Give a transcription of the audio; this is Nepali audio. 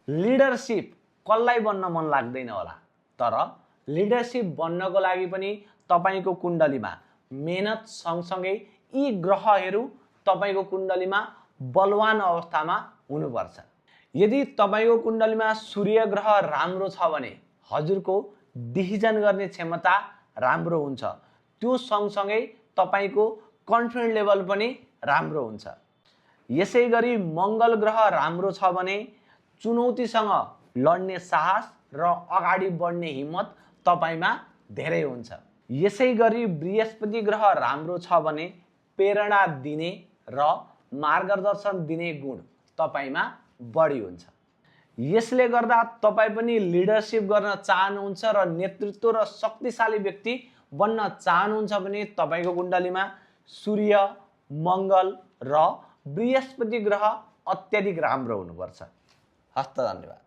लिडरशिप कसलाई बन्न मन लाग्दैन होला, तर लिडरशिप बन्नको लागि पनि तपाईको कुण्डलीमा मेहनत सँगसँगै यी ग्रहहरू तपाईको कुण्डलीमा बलवान अवस्थामा हुनुपर्छ। यदि तपाईको कुण्डलीमा सूर्य ग्रह राम्रो छ भने हजुरको डिसिजन गर्ने क्षमता राम्रो हुन्छ। त्यो सँगसँगै तपाईको कन्फिडेन्स लेभल पनि राम्रो हुन्छ। यसैगरी मङ्गल ग्रह राम्रो छ भने चुनौतीसँग लड्ने साहस र अगाडि बढ्ने हिम्मत तपाईमा धेरै हुन्छ। यसैगरी बृहस्पति ग्रह राम्रो छ भने प्रेरणा दिने र मार्गदर्शन दिने गुण तपाईमा बढी हुन्छ। यसले गर्दा तपाई पनि लिडरशिप गर्न चाहनुहुन्छ र नेतृत्व र शक्तिशाली व्यक्ति बन्न चाहनुहुन्छ भने तपाईको कुण्डलीमा सूर्य, मङ्गल र बृहस्पति ग्रह अत्याधिक राम्रो हुनुपर्छ। हस्त धन्यवाद।